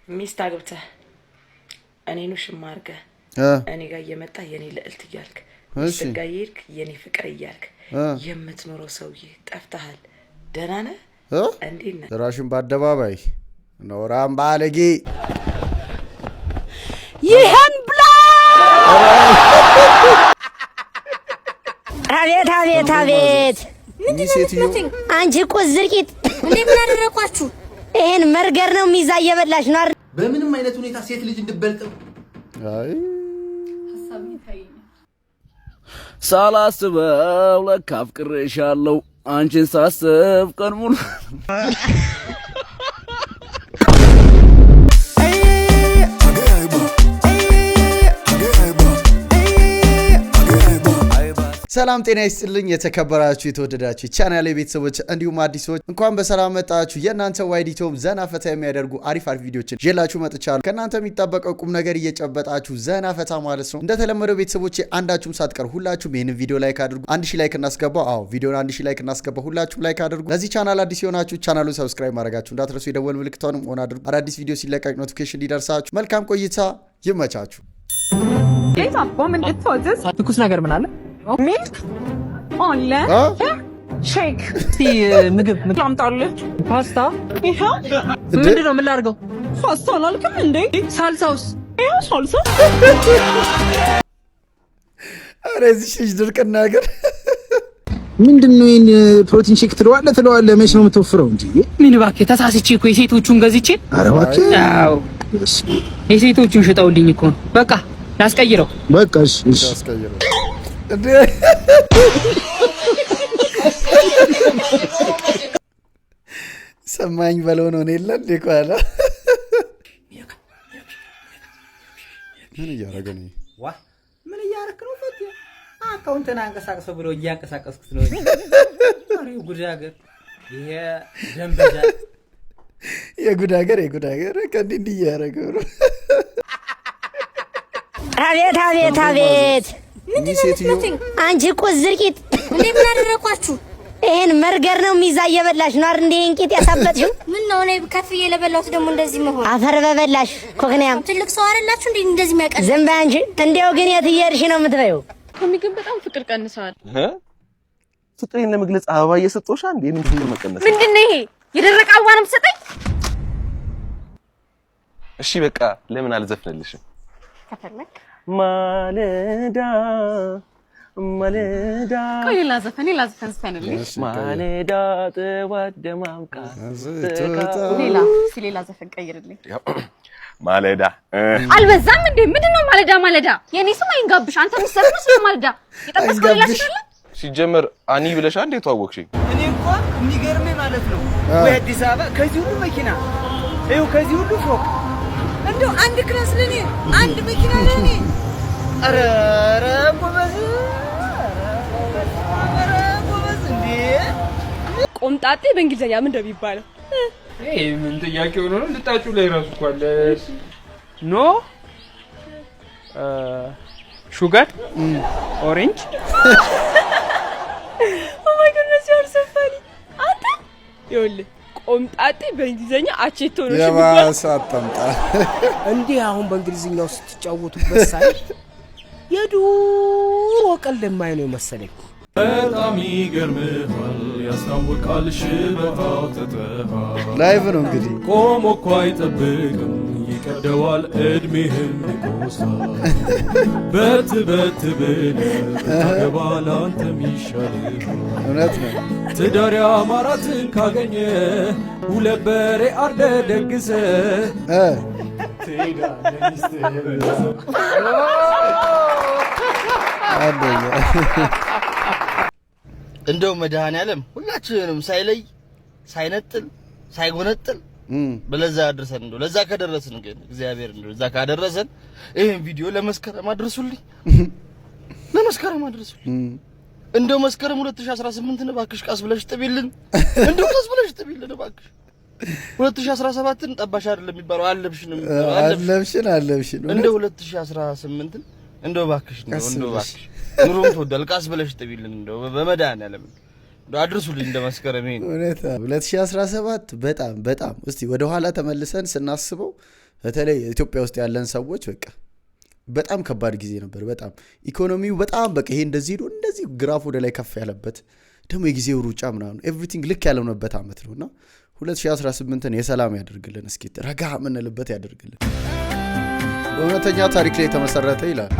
ሚስት አግብተህ እኔን ውሽማ አድርገህ እኔ ጋር እየመጣህ የኔ ልዕልት እያልክ፣ ሚስት ጋር እየሄድክ የኔ ፍቅር እያልክ የምትኖረው ሰውዬ ጠፍተሃል። ደህና ነህ? እንዴት ነህ? ጭራሽን በአደባባይ ኖራም ባለጌ። ይህን ብላ። አቤት አቤት አቤት! እኚህ ሴትዮ። አንቺ ቁዝርቂት! እንዴ፣ ምን አደረኳችሁ? ይሄን መርገር ነው ሚዛ እየበላሽ ነው አይደል? በምንም አይነት ሁኔታ ሴት ልጅ እንድበልጥ አይ። ሀሳብ ይታየኛል። ሳላስበው ለካ አፍቅሬሻለሁ፣ አንቺን ሳስብ ቀን ሙሉ። ሰላም ጤና ይስጥልኝ። የተከበራችሁ የተወደዳችሁ ቻናል ቤተሰቦች እንዲሁም አዲሶች እንኳን በሰላም መጣችሁ። የእናንተ ዋይዲቶም ዘና ፈታ የሚያደርጉ አሪፍ አሪፍ ቪዲዮችን ይዤላችሁ መጥቻለሁ። ከእናንተ የሚጠበቀው ቁም ነገር እየጨበጣችሁ ዘና ፈታ ማለት ነው። እንደተለመደው ቤተሰቦች አንዳችሁም ሳትቀሩ ሁላችሁም ይህንን ቪዲዮ like አድርጉ። 1000 like እናስገባው። አዎ፣ ቪዲዮን 1000 like እናስገባው። ሁላችሁም like አድርጉ። ለዚህ ቻናል አዲስ የሆናችሁ ቻናሉን subscribe ማድረጋችሁ እንዳትረሱ። የደወል ምልክቷንም on አድርጉ። አዳዲስ ቪዲዮ ሲለቀቅ notification ሊደርሳችሁ። መልካም ቆይታ፣ ይመቻችሁ። ትኩስ ነገር ምን አለ? Milk አለ። አ? Shake። እስቲ ምግብ ላምጣልህ? ፓስታ። ይኸው። ምንድን ነው? ምን ላድርገው? ፓስታ አላልክም እንዴ? ሳልሳውስ? ይኸው ሳልሳ። ኧረ እዚህ ልጅ ድርቅና ግን። ምንድን ነው ይሄን protein shake ትለዋለህ ትለዋለህ፣ መች ነው የምትወፍረው እንጂ? ምን እባክህ፣ ተሳስቼ እኮ የሴቶቹን ገዝቼ። ኧረ እባክህ። አዎ፣ የሴቶቹን ሽጠውልኝ እኮ ነው። በቃ ላስቀይረው። በቃ እሺ እሺ። ያስቀይረው እንዴ? ሰማኝ በለው ነው። እኔ የለ እንዴ ከኋላ ምን እያደረገ ነው? ዋ፣ ምን እያደረክ ነው? ፈት አካውንትን አንቀሳቅሰው ብሎ እያንቀሳቀስኩት ነው። ኧረ ጉድ ሀገር፣ ይሄ ደንበዛ። የጉድ ሀገር፣ የጉድ ሀገር። ከእንዲህ እንዲህ እያደረገው ነው። አቤት አቤት አቤት! እኚህ ሴትዮ። አንቺ ቁዝርቂት! እንዴ፣ ምን አደረኳችሁ? ይሄን መርገር ነው ሚዛ እየበላሽ ነው አይደል? እንዴ ይሄን ቂጥ ያሳበጥሽው? ምን ነው፣ እኔ ከፍዬ ለበላሁት ደግሞ እንደዚህ መሆን? አፈር በበላሽ ኮክንያም። ትልቅ ሰው አይደላችሁ እንዴ እንደዚህ የሚያቀል? ዝም በይ አንቺ። እንዲያው ግን የት እየሄድሽ ነው የምትበይው? ከምግብ በጣም ፍቅር ቀንሰዋል። ፍቅሬን ለመግለጽ አበባ እየሰጠሁሽ አንዴ የምን ፍቅር መቀነስ? ምንድን ነው ይሄ? የደረቀ አበባ ነው የምትሰጠኝ? እሺ በቃ ለምን አልዘፍንልሽም? ከፈለክ። ማለዳ ማለዳ። ቆይ፣ ሌላ ዘፈን፣ ሌላ ዘፈን ዝፈንልኝ። ማለዳ ጥዋት ደማምቃ። ሌላ፣ እስኪ ሌላ ዘፈን ቀይርልኝ። ማለዳ። አልበዛም እንዴ? ምንድን ነው ማለዳ ማለዳ? የኔ ስም አይንጋብሽ። አንተ የምትዘፍነው ስለ ማለዳ የጠበስከው ሌላ አይንጋብሽ። ሴት አለ? ሲጀመር አኒ ብለሽ አንዴ የተዋወቅሽኝ። እኔ እንኳ የሚገርምህ ማለት ነው ወይ አዲስ አበባ ከዚህ ሁሉ መኪና ይኸው ከዚህ ሁሉ ፎቅ እንደው አንድ class ለኔ፣ አንድ መኪና ለኔ። ኧረ ኧረ ጎበዝ፣ ኧረ ጎበዝ እንዴ! ቆምጣጤ በእንግሊዝኛ ምን እንደሚባለው? ይሄ ምን ጥያቄ ሆኖ ነው? ልጣጩ ላይ ራሱ እኮ አለ። No sugar orange። Oh my goodness, you are so funny። አንተ ይኸውልህ፣ ቆምጣጤ በእንግሊዝኛ አቼቶ ነው እሺ የሚባለው። የባሰ አታምጣ። እንዲህ አሁን በእንግሊዝኛው ስትጫወቱበት ሳይ የድሮ ቀልድ የማይ ነው መሰለኝ። በጣም ይገርምሃል፣ ያስታውቃል ሽበታው ተተሃል። Live ነው እንግዲህ። ቆሞ እኮ አይጠብቅም፣ ይቀደዋል እድሜህም ይቆሳል። በት በት ብለህ ብታገባ ለአንተም ይሻልሃል። እውነት ነው። ትዳር ያማራትን ካገኘ ሁለት በሬ አርደ ደግሰ ትሄዳለህ ሚስትህን ይዘህ። አንደኛ። እንደው መድኃኔዓለም ሁላችንንም ሳይለይ፣ ሳይነጥል፣ ሳይጎነጥል በለዛ ያድርሰን። እንደው ለዛ ከደረስን ግን እግዚአብሔር እንደው ለዛ ካደረሰን ይሄን ቪዲዮ ለመስከረም አድርሱልኝ፣ ለመስከረም አድርሱልኝ። እንደው መስከረም 2018 እባክሽ ቀስ ብለሽ ጥቢልን፣ እንደው ቀስ ብለሽ ጥቢልን እባክሽ። 2017ን ጠባሽ አይደለም የሚባለው፣ አለብሽ ነው የሚባለው። አለብሽን አለብሽን። እንደው 2018ን እንደው እባክሽ እንደው ቀስ እንደው ብለሽ። እባክሽ ኑሮም ተወዷል፣ ቀስ ብለሽ ጥቢልን እንደው በመድኃኒዓለም እንደው አድርሱልኝ እንደ መስከረም ይሄን። እውነት 2017 በጣም በጣም እስቲ ወደ ኋላ ተመልሰን ስናስበው በተለይ ኢትዮጵያ ውስጥ ያለን ሰዎች በቃ በጣም ከባድ ጊዜ ነበር። በጣም ኢኮኖሚው በጣም በቃ ይሄ እንደዚህ ሄዶ እንደዚህ graph ወደ ላይ ከፍ ያለበት፣ ደግሞ የጊዜው ሩጫ ምናምን everything ልክ ያልሆነበት አመት ነው። እና 2018ን የሰላም ያደርግልን፣ እስኪ ረጋ የምንልበት ያደርግልን። በእውነተኛ ታሪክ ላይ የተመሰረተ ይላል።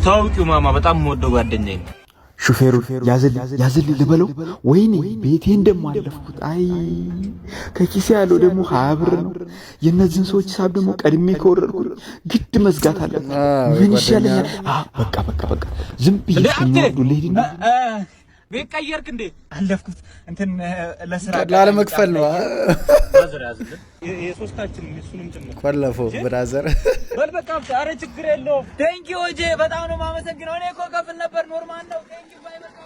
ታዋቂው ማማ በጣም የምወደው ጓደኛዬ ነው። ሹፌሩ ያዝልኝ ልበለው? ወይኔ ቤቴን ደግሞ አለፍኩት። አይ ከኪሴ ያለው ደግሞ 20 ብር ነው። የእነዚህን ሰዎች ሂሳብ ደግሞ ቀድሜ ከወረድኩ ግድ መዝጋት አለብን። ምን ይሻለኛል? በቃ በቃ በቃ ዝም ብዬ እስከሚወርዱ ልሂድና ቤት ቀየርክ እንዴ? አለፍኩት። እንትን ለስራ ላለመክፈል ነው። የሶስታችን እሱንም ጭምር ቆለፈው brother። በል በቃ፣ ኧረ ችግር የለውም። Thank you ወጄ፣ በጣም ነው የማመሰግነው። እኔ እኮ ከፍል ነበር፣ normal ነው። Thank you, bye። በቃ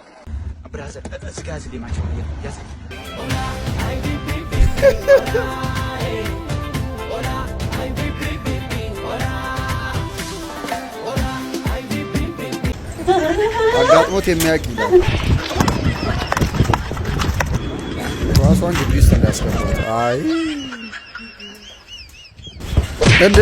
brother፣ እዚህ ጋር ያዝልኝ፣ ማቸው ያዝ። አጋጥሞት የሚያውቅ ይላል። ራሷን ግቢ ውስጥ እንዳያስገባት። አይ እንደ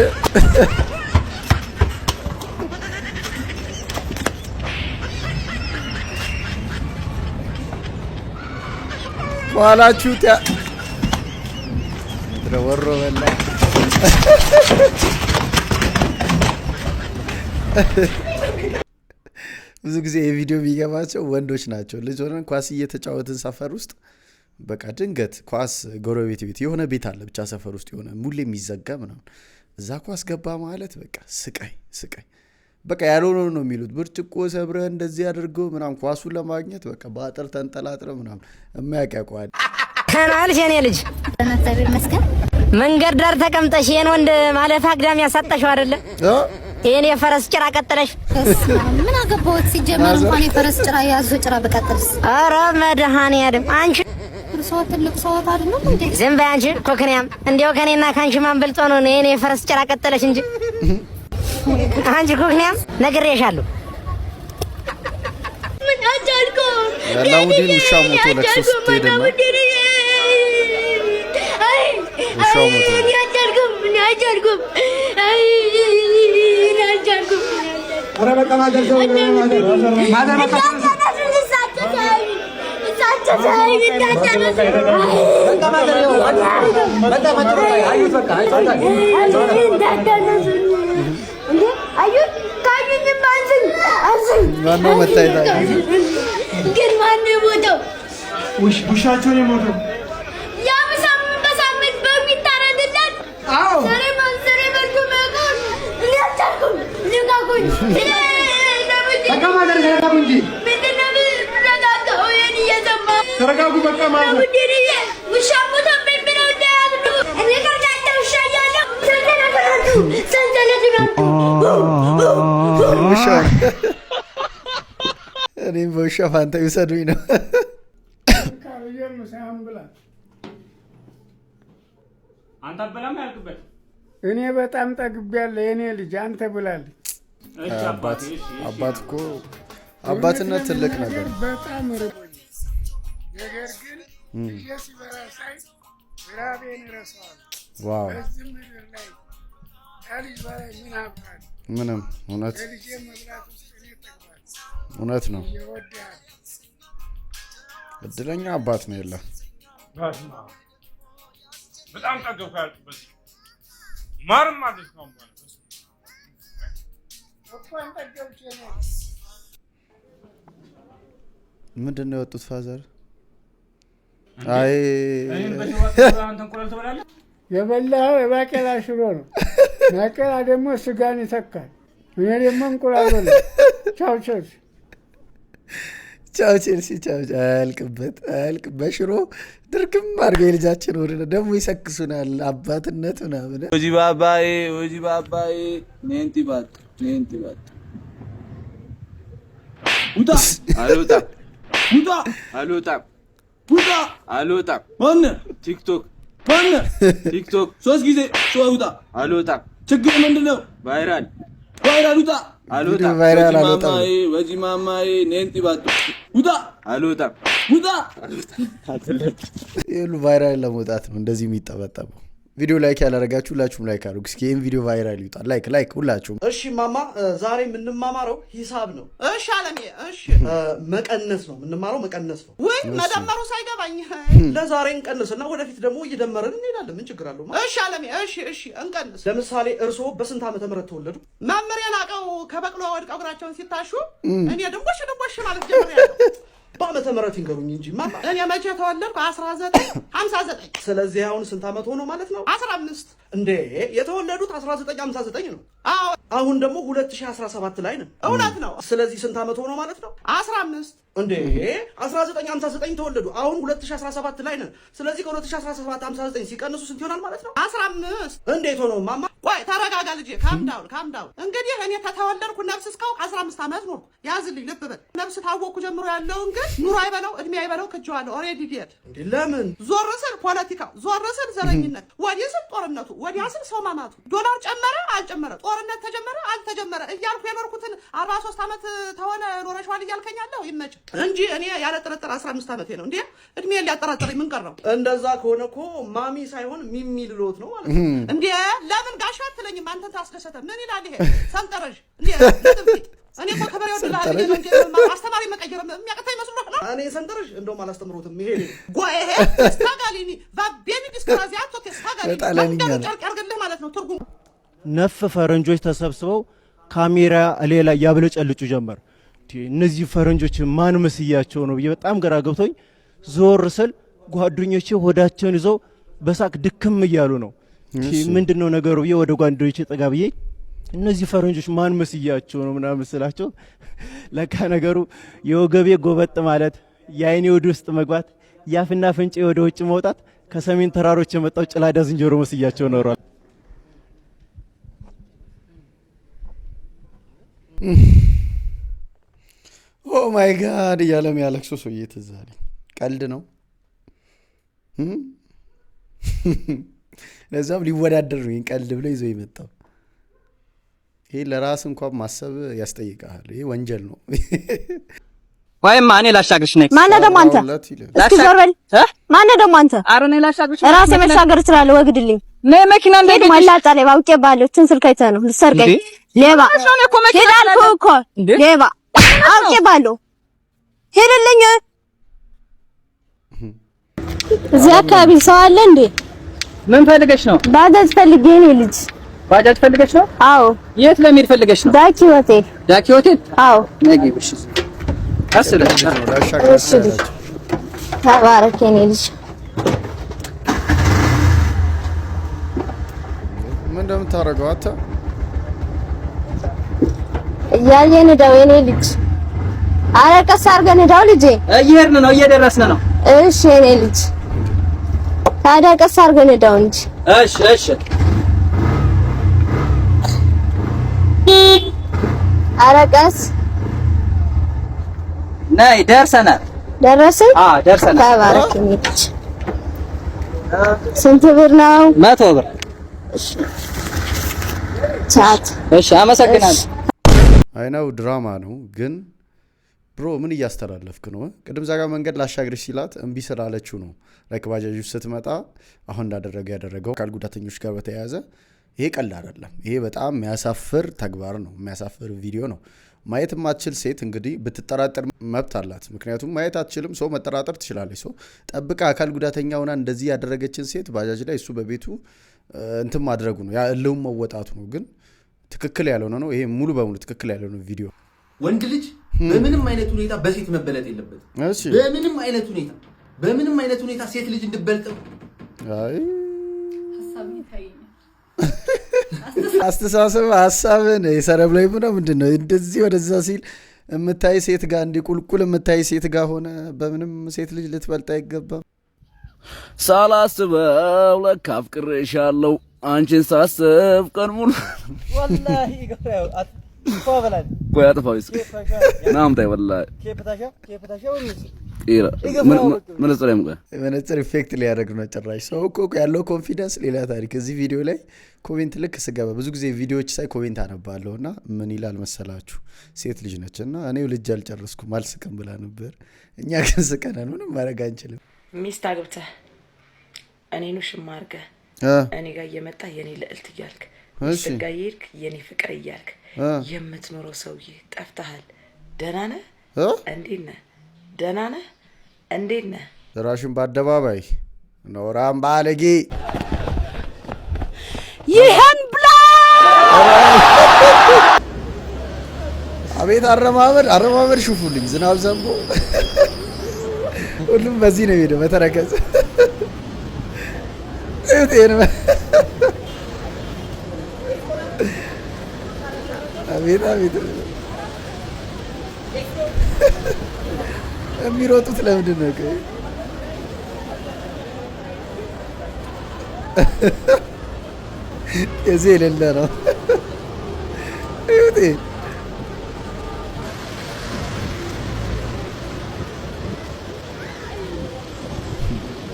ከኋላችሁ ምድረ ወሮ በላ። ብዙ ጊዜ የቪዲዮ የሚገባቸው ወንዶች ናቸው። ልጅ ሆነን ኳስ እየተጫወትን ሰፈር ውስጥ በቃ ድንገት ኳስ ጎረቤት ቤት የሆነ ቤት አለ፣ ብቻ ሰፈር ውስጥ የሆነ ሙሌ የሚዘጋ ምናምን፣ እዛ ኳስ ገባ ማለት በቃ ስቃይ ስቃይ፣ በቃ ያልሆነ ነው የሚሉት። ብርጭቆ ሰብረ እንደዚህ አድርገው ምናምን ኳሱን ለማግኘት በቃ በአጥር ተንጠላጥረ ምናምን፣ የማያውቅ ያውቀዋል። ከናልሽ የኔ ልጅ? እግዚአብሔር ይመስገን። መንገድ ዳር ተቀምጠሽ ይሄን ወንድ ማለፍ አግዳሚ ያሳጣሽው አይደለ? ይሄን የፈረስ ጭራ ቀጥለሽ። ምን አገባሁት? ሲጀመር እንኳን የፈረስ ጭራ የያዞ ጭራ በቀጥልስ። ኧረ መድኃኒዓለም አንቺ። ሰው ትልቅ ሰው አይደለም እንዴ? ዝም በይ አንቺ ኮክንያም። እንዲያው ከኔና ከአንቺ ማን በልጦ ነው ይሄን የፈረስ ጭራ ቀጠለሽ እንጂ? አንቺ ኮክንያም፣ ነግሬሻለሁ። የአላሙዲን ውሻ ሞቶ ለቅሶ ስትሄድና ውሻው ሞቶ ኧረ በቃ mother mother በቃ። ማነው መታየት? ግን ማነው የሞተው? ውሻቸውን የሞተው። ያ በሳምንት በሳምንት በሚታረድለት ስሬ በልቶ መቆም እኔ አልቻልኩም። ልቀቁኝ! በቃ mother ተረጋጉ እንጂ። ምንድን ነው የምረጋጋው? ይሄን እየሰማሁ ተረጋጉ። በቃ mother። ውሻ ሞተብኝ ብለው እንዳያዝኑ። እኔ ቀርጫጫ ውሻ እያለሁ ሰንሰለቱን አምጡ፣ ሰንሰለቱን አምጡ። ውሻ፣ እኔም በውሻ ፋንታ ይውሰዱኝ ነው። ምሳህን ብላ። አንተ አበላም ያልክበት። እኔ በጣም ጠግቤያለሁ። የኔ ልጅ አንተ ብላለች። አባት አባት እኮ አባትነት ትልቅ ነገር ነው። በጣም ርቦኛል። ነገር ግን ልጄ ሲበላ ሳይ ራቤን እረሳዋለሁ። በዚህ ምድር ላይ ከልጅ በላይ ምን ሀብት አለ? ምንም፣ እውነት። ከልጄ መብላት ውስጥ እኔ እጠግባለሁ። እውነት ነው። እወድሃለሁ። እድለኛ አባት ነው የለ። በጣም ጠገብኩ ያልክበት ማርም አለች ነው። እንኳን ጠገብሽ የኔ ልጅ። ምንድን ነው የወጡት father? አይ። እኔም በሽሮ አንተ እንቁላል ትበላለህ? የበላኸው የባቄላ ሽሮ ነው። ባቄላ ደግሞ ስጋን ይተካል። እኔ ደግሞ እንቁላል በላሁ። ቻው ቼልሲ። ቻው ቼልሲ፣ ቻው። አያልቅበት አያልቅ። በሽሮ ድርግም አድርገው የልጃችን ወደ ደግሞ ይሰክሱናል። አባትነት ምናምን። Hojii baabbaa'ee, hojii baabbaa'ee, neenti baattu, neenti baattu. ውጣ! አልወጣም። ውጣ! አልወጣም። ውጣ! አልወጣም። ማነህ? ቲክቶክ። ማነህ? ቲክቶክ። ሶስት ጊዜ ጮህ ውጣ። አልወጣም። ችግር ምንድን ነው? Viral፣ viral። ውጣ! አልወጣም። Viral። Hojii አልወጣም። ማማዬ፣ hojii ማማዬ፣ neenti baattu። ውጣ! አልወጣም። ውጣ! ይህ ሁሉ viral ለመውጣት ነው እንደዚህ የሚጠበጠበው። ቪዲዮ like ያላረጋችሁ ሁላችሁም like አድርጉ። እስኪ ይህም ቪዲዮ viral ይውጣ። Like like ሁላችሁም። እሺ ማማ፣ ዛሬ የምንማማረው ሂሳብ ነው። እሺ አለሜ፣ እሺ። መቀነስ ነው የምንማረው፣ መቀነስ ነው። ውይ መደመሩ ሳይገባኝ። ለዛሬ እንቀንስና ወደፊት ደግሞ እየደመርን እንሄዳለን። ምን ችግር አለው? እሺ አለሜ፣ እሺ እሺ፣ እንቀንስ። ለምሳሌ እርስዎ በስንት ዓመተ ምህረት ተወለዱ? መምህር የላቀው ከበቅሎ ወድቀው እግራቸውን ሲታሹ እኔ ድንቦሽ ድንቦሽ ማለት ጀምሬያለሁ። በዓመተ ምህረት ይንገሩኝ እንጂ ማማ። እኔ መቼ ተወለድኩ? 1959። ስለዚህ አሁን ስንት ዓመት ሆኖ ማለት ነው? 15። እንዴ፣ የተወለዱት 1959 ነው። አዎ። አሁን ደግሞ 2017 ላይ ነን። እውነት ነው። ስለዚህ ስንት ዓመት ሆኖ ማለት ነው? 15። እንዴ፣ 1959 ተወለዱ። አሁን 2017 ላይ ነን። ስለዚህ ከ2017 59 ሲቀንሱ ስንት ይሆናል ማለት ነው? 15። እንዴት ሆኖ ማማ? ቆይ ተረጋጋ ልጄ፣ calm down, calm down። እንግዲህ እኔ ከተወለድኩ ነፍስ እስካውቅ 15 ዓመት ኖርኩ። ያዝልኝ፣ ልብ በል። ነፍስ ታወቅኩ ጀምሮ ያለውን ግን ኑሮ አይበለው እድሜ አይበለው ክጄዋለሁ። Already dead። እንዴ ለምን? ዞር ስል ፖለቲካው፣ ዞር ስል ዘረኝነት፣ ወዲህ ስል ጦርነቱ፣ ወዲያ ስል ሰው ማማቱ፣ ዶላር ጨመረ አልጨመረ፣ ጦርነት ተጀመረ አልተጀመረ እያልኩ የኖርኩትን 43 ዓመት ተሆነ ኖረሽዋል እያልከኛለሁ። ይመች እንጂ እኔ ያለ ጥርጥር 15 ዓመቴ ነው። እንዴ እድሜ ሊያጠራጥረኝ ምን ቀረው? እንደዛ ከሆነ እኮ ማሚ ሳይሆን ሚሚ ልሎት ነው ማለት ነው። እንዴ ለምን ጋሻ አትለኝም? አንተን ታስደሰተ ምን ይላል ይሄ ሰንጠረዥ? እንዴ እኔ እኮ ከበሬ ወድልሃል ብዬ ነው እንጂ አስተማሪ መቀየር የሚያቅተኝ መስሎህ ነው? እኔ ሰንጠረዥ እንደውም አላስተምሮትም። ይሄ ጎይሄ ስታጋሊኒ ቫቤኒ ዲስክራዚያቶ ቴስታጋሊኒ በጣሊያንኛ ነው። ጨርቅ ያርግልህ ማለት ነው ትርጉም። ነፍ ፈረንጆች ተሰብስበው ካሜራ ሌላ ያብለጨልጩ ጀመር። እነዚህ ፈረንጆች ማን መስያቸው ነው ብዬ በጣም ግራ ገብቶኝ ዞር ስል ጓደኞቼ ሆዳቸውን ይዘው በሳቅ ድክም እያሉ ነው። ምንድን ነው ነገሩ ብዬ ወደ ጓደኞቼ ጠጋ ብዬ እነዚህ ፈረንጆች ማን መስያቸው ነው ምናምን ስላቸው ለካ ነገሩ የወገቤ ጎበጥ ማለት፣ የአይኔ ወደ ውስጥ መግባት፣ የአፍና አፍንጫዬ ወደ ውጭ መውጣት ከሰሜን ተራሮች የመጣው ጭላዳ ዝንጀሮ መስያቸው ኖሯል። Oh my God እያለ የሚያለቅሰው ሰውዬ ትዝ አለኝ። ቀልድ ነው። ለዛም ሊወዳደር ነው ይህን ቀልድ ብሎ ይዞ የመጣው። ይሄ ለራስ እንኳን ማሰብ ያስጠይቃል። ይሄ ወንጀል ነው። ወይማ እኔ ላሻግርሽ ነኝ። ማነህ ደግሞ አንተ? እስኪ ዞር በል። ማነህ ደግሞ አንተ? ኧረ እኔ ላሻግርሽ። ራሴ መሻገር እችላለሁ። ወግድልኝ። ነይ መኪና ሂድ። እንዳይገጭሽ። መላጣ ሌባ፣ አውቄብሃለሁ። እችን ስልክ አይተህ ነው ልትሰርቀኝ። ሌባ ሂድ አልኩህ እኮ ሌባ፣ አውቄብሃለሁ። ሂድልኝ። እዚህ አካባቢ ሰው አለ እንዴ? ምን ፈልገሽ ነው? ባጃጅ ፈልጌ ነው ልጅ። ባጃጅ ፈልገሽ ነው? አዎ። የት ለመሄድ ፈልገሽ ነው? ዳኪ ሆቴል። ዳኪ ሆቴል? አዎ። ነይ ግቢ። እሺ ቀስ ብለሽ። እሺ ልጅ፣ ተባረክ የኔ ልጅ። ምን እንደምታደርገው አንተ? እያየን ዳው የኔ ልጅ። አረ ቀስ አድርገን ዳው ልጄ። እየሄድን ነው፣ እየደረስን ነው። እሺ የኔ ልጅ። ታዲያ ቀስ አድርገን ዳው እንጂ። እሺ እሺ። አረ ቀስ። ነይ፣ ደርሰናል። ደረስን? አዎ ደርሰናል። ተባረክ የኔ ልጅ። ስንት ብር ነው? 100 ብር። ቻት። እሺ አመሰግናለሁ። አይነው ድራማ ነው ግን bro ምን እያስተላለፍክ ነው? ቅድም እዛ ጋር መንገድ ላሻግርሽ ሲላት እምቢ ስላለችው ነው። Like ባጃጅ ውስጥ ስትመጣ አሁን እንዳደረገ ያደረገው አካል ጉዳተኞች ጋር በተያያዘ ይሄ ቀላል አይደለም። ይሄ በጣም የሚያሳፍር ተግባር ነው። የሚያሳፍር ቪዲዮ ነው። ማየት የማትችል ሴት እንግዲህ ብትጠራጠር መብት አላት። ምክንያቱም ማየት አትችልም፣ ሰው መጠራጠር ትችላለች። ሰው ጠብቃ አካል ጉዳተኛ ሆና እንደዚህ ያደረገችን ሴት ባጃጅ ላይ እሱ በቤቱ እንትን ማድረጉ ነው፣ ያ እልህም መወጣቱ ነው። ግን ትክክል ያልሆነ ነው። ይሄ ሙሉ በሙሉ ትክክል ያልሆነ ቪዲዮ። ወንድ ልጅ በምንም አይነት ሁኔታ በሴት መበለጥ የለበትም። በምንም አይነት ሁኔታ፣ በምንም አይነት ሁኔታ ሴት ልጅ እንድበልጥም አይ አስተሳሰብ ሀሳብን የሰረብ ላይ ነው ምንድን ነው እንደዚህ ወደዛ ሲል የምታይ ሴት ጋር እንዲህ ቁልቁል የምታይ ሴት ጋር ሆነ በምንም ሴት ልጅ ልትበልጥ አይገባም። ሳላስበው ለካ አፍቅሬሻለሁ አንቺን ሳስብ ቀን ሙሉ። ወላሂ ቆይ አጥፋው እስኪ ናምታይ ወላሂ መነጽር ያምጣ። መነጽር effect ሊያደርግ ነው ጭራሽ። ሰው እኮ ያለው confidence ሌላ ታሪክ። እዚህ ቪዲዮ ላይ comment ልክ ስገባ ብዙ ጊዜ ቪዲዮዎች ሳይ comment አነባለሁ እና ምን ይላል መሰላችሁ? ሴት ልጅ ነች እና እኔው ልጅ አልጨረስኩም አልስቅም ብላ ነበር። እኛ ግን ስቀናል። ምንም ማድረግ አንችልም። ሚስት አግብተህ እኔን ውሽማ አድርገህ እኔ ጋር እየመጣ የኔ ልዕልት እያልክ፣ ሚስት ጋር እየሄድክ የኔ ፍቅር እያልክ የምትኖረው ሰውዬ ጠፍተሃል። ደህና ነህ? እንዴት ነህ? ደህና ነህ? እንዴት ነህ? ራሽን በአደባባይ ኖራም ባለጌ። ይህን ብላ። አቤት አረማመድ፣ አረማመድ ሹፉልኝ። ዝናብ ዘንቦ ሁሉም በዚህ ነው የሄደው በተረከዝ። እዩት ይሄን። አቤት አቤት! የሚሮጡት ለምንድን ነው? ቆይ የዚህ የሌለ ነው። እዩት ይሄን።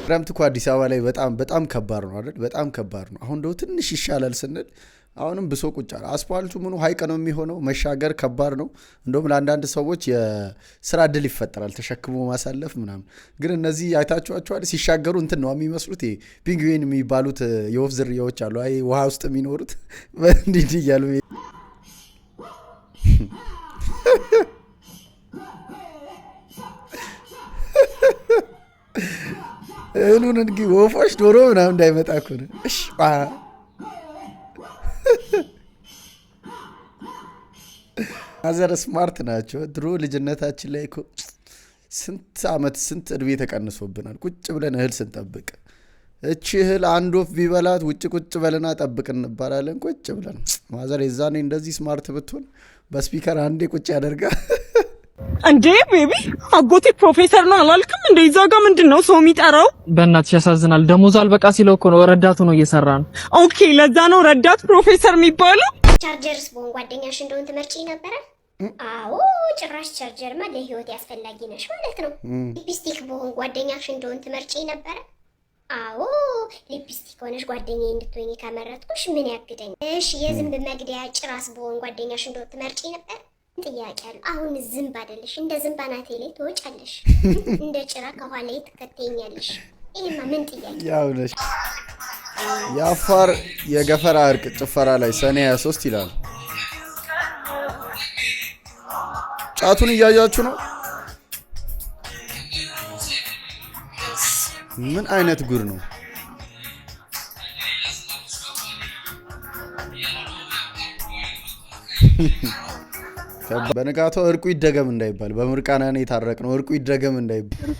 ክረምት እኮ አዲስ አበባ ላይ በጣም በጣም ከባድ ነው አይደል? በጣም ከባድ ነው። አሁን እንደው ትንሽ ይሻላል ስንል አሁንም ብሶ ቁጭ አለ። አስፋልቱ ምኑ ሀይቅ ነው የሚሆነው። መሻገር ከባድ ነው። እንደውም ለአንዳንድ ሰዎች የስራ እድል ይፈጠራል፣ ተሸክሞ ማሳለፍ ምናምን። ግን እነዚህ አይታችኋቸዋል ሲሻገሩ እንትን ነው የሚመስሉት። ይሄ ፒንግዊን የሚባሉት የወፍ ዝርያዎች አሉ። አይ ውሃ ውስጥ የሚኖሩት እንዲህ እንዲህ እያሉ። እህሉን እንግዲህ ወፎች ዶሮ ምናምን እንዳይመጣ እኮ ነው። እሺ mother smart ናቸው። ድሮ ልጅነታችን ላይ እኮ ስንት አመት ስንት እድሜ ተቀንሶብናል ቁጭ ብለን እህል ስንጠብቅ። እቺ እህል አንድ ወፍ ቢበላት ውጭ ቁጭ በልና ጠብቅ እንባላለን። ቁጭ ብለን mother የዛኔ እንደዚህ smart ብትሆን በ speaker አንዴ ቁጭ ያደርጋል። እንዴ baby፣ አጎቴ ፕሮፌሰር ነው አላልክም? እንዴ እዛ ጋ ምንድን ነው ሰው የሚጠራው? በእናትሽ ያሳዝናል። ደሞዙ አልበቃ ሲለው እኮ ነው ረዳቱ ነው እየሰራ ነው። Okay፣ ለዛ ነው ረዳት ፕሮፌሰር የሚባለው። ቻርጀርስ በሆን ጓደኛሽ እንደሆን ትመርጪ ነበረ? አዎ፣ ጭራሽ ቻርጀርማ ለህይወት ያስፈላጊ ነሽ ማለት ነው። ሊፕስቲክ በሆን ጓደኛሽ እንደሆን ትመርጪ ነበረ? አዎ፣ ሊፕስቲክ ሆነሽ ጓደኛዬ እንድትሆኚ ከመረጥኩሽ ምን ያግደኝ? እሺ፣ የዝንብ መግደያ ጭራስ በሆን ጓደኛሽ እንደሆን ትመርጪ ነበር? ጥያቄ አለው። አሁን ዝንብ አይደለሽ፣ እንደ ዝንብ አናቴ ላይ ትወጫለሽ፣ እንደ ጭራ ከኋላዬ ትከተይኛለሽ። ይሄማ ምን ጥያቄ? ያው ነሽ። የአፋር የገፈራ እርቅ ጭፈራ ላይ ሰኔ 23 ይላል። ጫቱን እያያችሁ ነው። ምን አይነት ጉድ ነው? በንጋታው እርቁ ይደገም እንዳይባል በምርቃና ነው የታረቅነው። እርቁ ይደገም እንዳይባል።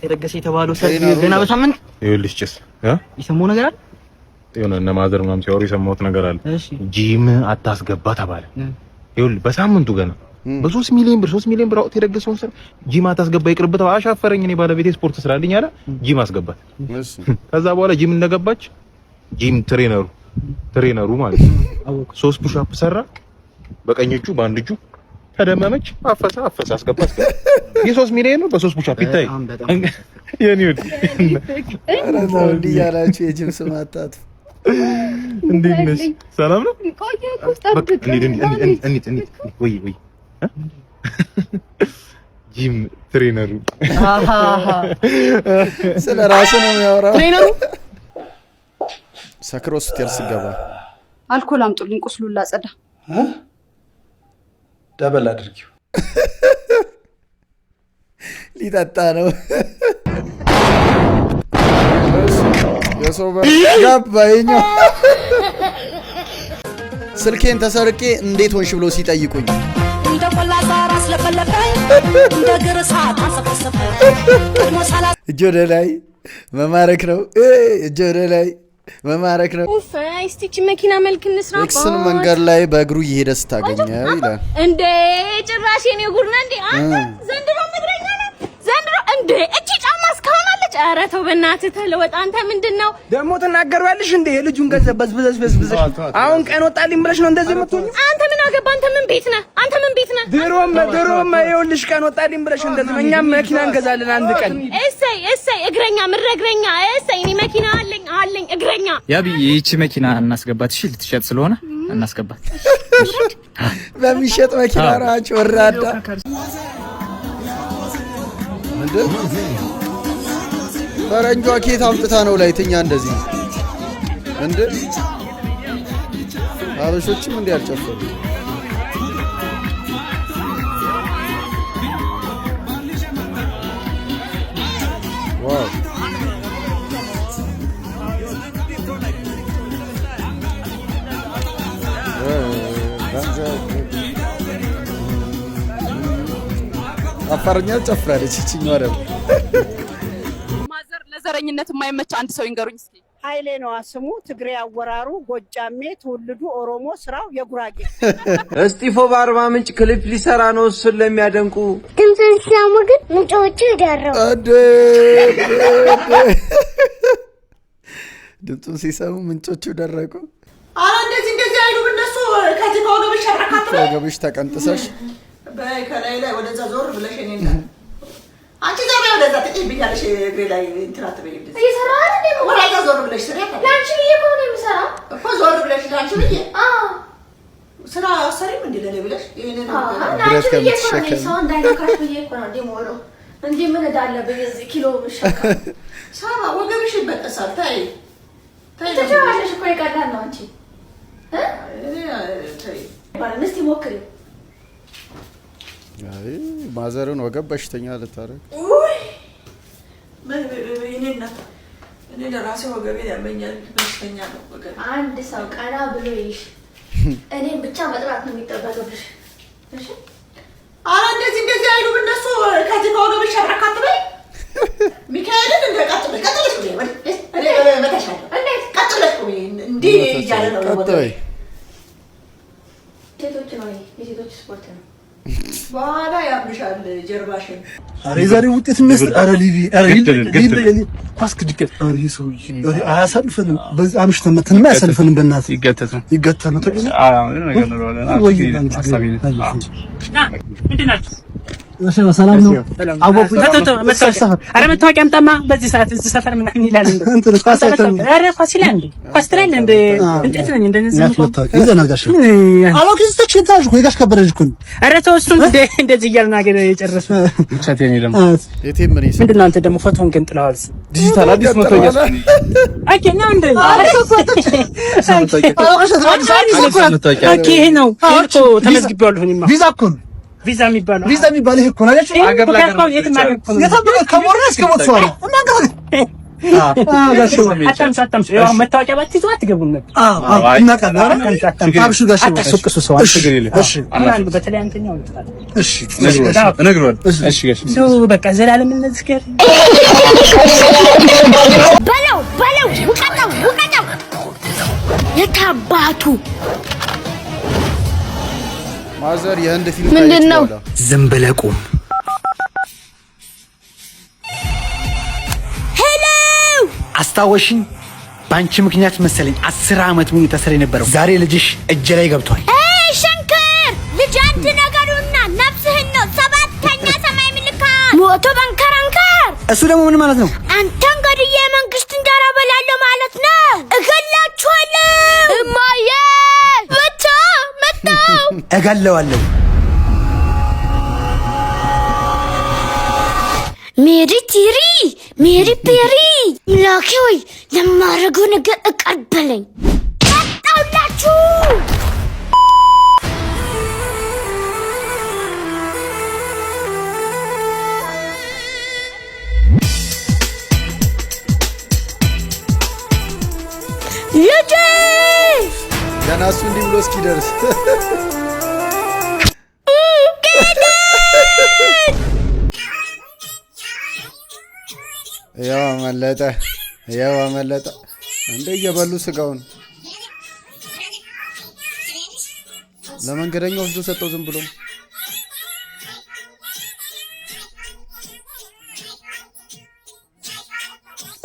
ተደገሰ የተባለው ሰርግ ገና በሳምንት። ይኸውልሽ ጭስ የሰማው ነገር አለ። የሆነ እነ mother ምናምን ሲያወሩ የሰማሁት ነገር አለ። ጂም አታስገባ ተባለ። ይኸውልህ በሳምንቱ ገና በ3 ሚሊዮን ብር፣ 3 ሚሊዮን ብር አውጥቶ የደገሰውን ሰርግ ጂም አታስገባ ይቅርብህ ተባለ። አሻፈረኝ፣ እኔ ባለቤቴ ስፖርት ስራልኝ አለ። ጂም አስገባት። ከዛ በኋላ ጂም እንደገባች gym trainer ኡ ማለት ነው ሶስት push up ሰራ በቀኝ እጁ በአንድ እጁ ተደመመች። አፈሰ አፈሰ አስገባ አስገባ። የ3 ሚሊዮን ነው በሶስት push up ይታይ የኔ ወድ። ኧረ ተው እንዲህ እያላችሁ የጅም ስም አታጥፉ። እንዴት ነሽ? ሰላም ነው? በቃ እንሂድ እንሂድ እንሂድ እንሂድ። ወይ ወይ gym trainer ኡ። ስለ ራሱ ነው የሚያወራው። Trainer ኡ። ሰክሮ ሆቴል ስገባ። አልኮል አምጡልኝ፣ ቁስሉን ላጸዳ። Double አድርጊው። ሊጠጣ ነው። የሰው በር ገባ። ይኸኛው ስልኬን ተሰርቄ እንዴት ሆንሽ ብሎ ሲጠይቁኝ። እንደ ቆላ ሳር አስለፈለፈኝ፣ እንደ ግር እሳት አንሰፈሰፈኝ። ቀድሞ ሳላ እጅ ወደ ላይ መማረክ ነው። እጅ ወደ ላይ መማረክ ነው። ኡፍ፣ እስቲ ይህቺ መኪና መልክ እንስራ። Ex ን መንገድ ላይ በእግሩ እየሄደ ስታገኘው ይላል። እንዴ ጭራሽ የኔ ጉድ ነህ እንዴ አንተ! ዘንድሮ እግረኛ ነህ ዘንድሮ። እንዴ እቺ ጫማ እስካሁን አለች። ኧረ ተው በእናትህ ተለወጥ። አንተ ምንድን ነው? ደግሞ ትናገሪያለሽ እንዴ? የልጁን ገንዘብ በዝብዘሽ በዝብዘሽ አሁን ቀን ወጣልኝ ብለሽ ነው እንደዚህ የምትሆኚው? አንተ ምን አገባ? አንተ ምን ቤት ነህ? አንተ ምን ቤት ነህ? ድሮም ድሮም ይኸውልሽ ቀን ወጣልኝ ብለሽ እንደዚህ ነው። እኛም መኪና እንገዛለን አንድ ቀን። እሰይ እሰይ፣ እግረኛ ምድረ እግረኛ። እሰይ እኔ መኪና አለኝ አለኝ እግረኛ። ያቢ ይህቺ መኪና እናስገባት። እሺ ልትሸጥ ስለሆነ እናስገባት። በሚሸጥ መኪና ነው። አንቺ ወራዳ ምንድን ፈረንጇ ኬት አምጥታ ነው ላይ ትኛ እንደዚህ እንደ አበሾችም እንዲህ አልጨፈሩ። Wow፣ ገንዘብ አፋርኛ ጨፍራለች። ይችኛዋ ደግሞ Mother፣ ለዘረኝነት የማይመች አንድ ሰው ይንገሩኝ እስኪ። ኃይሌ ነዋ ስሙ። ትግሬ አወራሩ ጎጃሜ፣ ትውልዱ ኦሮሞ፣ ስራው የጉራጌ። እስጢፎ በአርባ ምንጭ ክሊፕ ሊሰራ ነው። እሱን ለሚያደንቁ ድምፅን ሲሰሙ ግን ምንጮቹ ደረው። ድምፁን ሲሰሙ ምንጮቹ ደረቁ። ኧረ እንደዚህ እንደዚህ አይሉም እነሱ። ከዚህ ከወገብሽ ሸብረካት በይ። ከወገብሽ ተቀንጥሰሽ በይ ከላይ ላይ ወደዛ ዞር ብለሽ እኔ እና አንቺ ዞር በይ ወደዛ፣ ትጭኝብኛለሽ እግሬ ላይ እንትን አትበይ። እንደዚህ እየሰራሁ አይደል እንዴ? ወደዛ ዞር ብለሽ ስሪ። ለአንቺ ብዬ እኮ ነው የምሰራው። እኮ ዞር ብለሽ ለአንቺ ብዬ ስራ አሰሪም እንዴ ለኔ ብለሽ ይሄንን ለአንቺ ብዬ እኮ ነው እኔ ሰው እንዳይነካሽ ብዬ እኮ ነው እንዲህ የምሆነው። እንዲህ ምን ዕዳ አለብኝ እዚህ ኪሎ የምሸከም? ሳባ ወገብሽ ይበጠሳል። ተይ ተይ፣ ትችያለሽ እኮ የቀላል ነው። አንቺ እ እኔ ተይ ይባላል። እስኪ ሞክሪው። አይ mother ን ወገብ በሽተኛ ልታደርግ። ውይ ምን እኔ እናት እኔ ለራሴ ወገቤን ያመኛል። በሽተኛ ነው ወገቤ። አንድ ሰው ቀና ብሎ ይሽ እኔን ብቻ መጥራት ነው የሚጠበቅብሽ። እሺ ኧረ እንደዚህ እንደዚህ አይሉም እነሱ። ከዚህ ከወገብሽ ሸብረካት በይ። ሚካኤልን እንደ ቀጥ ብለሽ ቀጥ ብለሽ ቁሚ። እኔ እመታሻለሁ። እንዴት ቀጥ ብለሽ ቁሚ። እንዲህ እያለ ነው ቀጥ ወገቤ። በይ። ሴቶች ነው ይሄ፣ የሴቶች ስፖርት ነው። በኋላ ያምሻል ጀርባሽን። ኧረ የዛሬው ውጤት የሚያስ ኧረ ሊቪ ኧረ ኳስ ግድግድ ኧረ ይሄ ሰውዬ ኧረ አያሳልፈንም። በዚህ አምሽተን መተንማ አያሳልፈንም። በእናትህ ይገተት ነው ይገተት ነው። ወይ ምንድን ናችሁ? ሰላም ነው። አወኩኝ። ኧረ መታወቂያ አምጣማ። በዚህ ሰዓት እዚህ ሰፈር ምናምን ይላል እንዴ? እንትን ኳስ አይተን ኧረ ኳስ ይላል እንዴ? ኳስ ትላለህ እንዴ? እንጨት ነኝ እንደዚህ ያት መታወቂያ ይዘናል ጋሽ አላውቅም። ተች እኮ የጋሽ ከበደ ልጅ እኮ ነው። ኧረ ተው እሱን እንደዚህ እያልን ሀገር የጨረስነው ምንድን ነው? አንተ ደግሞ ፎቶውን ግን ጥለዋል። ዲጂታል አዲስ መታወቂያ Okay ነው እንዴ? Okay ይሄ ነው። ይሄ እኮ ተመዝግቤዋለሁ እኔማ። ቪዛ እኮ ነው ቪዛ የሚባለው ቪዛ የሚባለው ይሄ እኮ ነው። አያችሁ? ሀገር ለሀገር ነው። የትም ሀገር እኮ ነው። የትም ሀገር ከቦረና እስከ ቦትስዋና አታምሱ አታምሱ። ያው መታወቂያ ባትይዙ አትገቡም ነበር። እናውቃለን። ኧረ አብሹ ጋሽ አታስወቅሱ ሰው። እሺ እሺ አሁን በተለይ አንተኛው ልጥፋት። እሺ እነግረዋለሁ። እሺ ጋሽ ሰው በቃ ዘላለም እነዚህ ጋር በለው በለው፣ ውቀጠው ውቀጠው፣ የታባቱ Mother የህንድ ፊልም ምንድን ካየች ነው? በኋላ ዝም ብለህ ቁም። Hello አስታወሽኝ? በአንቺ ምክንያት መሰለኝ 10 ዓመት ሙሉ ታስሬ የነበረው። ዛሬ ልጅሽ እጄ ላይ ገብቷል። ኤይ ሸንክር ልጅ፣ አንድ ነገሩና ነፍስህን ነው ሰባተኛ ሰማይ ምልካ ሞቶ በንከራንከር። እሱ ደግሞ ምን ማለት ነው? አንተን ገድዬ የመንግስት እንጀራ በላለሁ ማለት ነው። እገላችኋለሁ። እማዬ ብቻ መጣው። እገለዋለሁ። ሜሪ ቲሪ ሜሪ ፔሪ፣ ላኪ ወይ ለማድረገው ነገር እቀበለኝ። መጣሁላችሁ። ልጄ ገና እሱ እንዲህ ብሎ እስኪደርስ ያው አመለጠ፣ ያው አመለጠ። እንደ እየበሉ ስጋውን ለመንገደኛ ወስዶ ሰጠው ዝም ብሎ።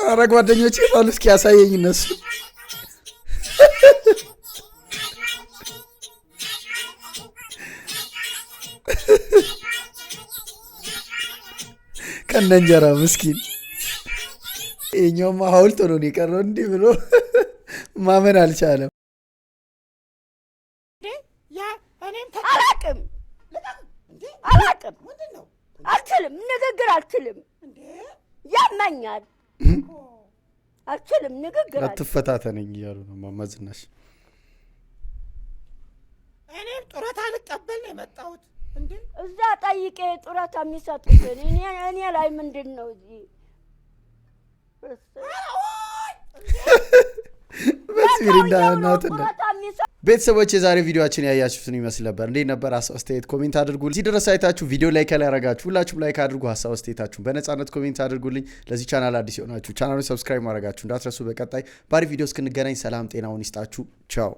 ኧረ ጓደኞቼ ባሉ እስኪ ያሳየኝ እነሱ። ከነ እንጀራ ምስኪን። ይኸኛውማ ሐውልት ሆኖ ነው የቀረው። እንዲህ ብሎ ማመን አልቻለም። አላቅም አላቅም፣ አልችልም፣ ንግግር አልችልም፣ ያመኛል። አልችልም፣ ንግግር አልችልም። አትፈታተነኝ እያሉ ነው እማማ ዝናሽ። እኔም ጡረታ ልቀበል ነው የመጣሁት። እንዴ? እዛ ጠይቄ ጡረታ የሚሰጡትን እኔ ላይ ምንድን ነው እዚህ? በዚህ ሚሪንዳ እናት። ጡረታ የሚሰ ቤተሰቦች፣ የዛሬ ቪዲዮአችን ያያችሁትን ይመስል ነበር። እንዴት ነበር? ሀሳብ አስተያየት comment አድርጉ። እዚህ ድረስ አይታችሁ ቪዲዮ like ያላረጋችሁ ሁላችሁም like አድርጉ። ሀሳብ አስተያየታችሁን በነፃነት comment አድርጉልኝ። ለዚህ ቻናል አዲስ የሆናችሁ ቻናሉን subscribe ማድረጋችሁ እንዳትረሱ። በቀጣይ ባሪ ቪዲዮ እስክንገናኝ ሰላም ጤናውን ይስጣችሁ። ቻው።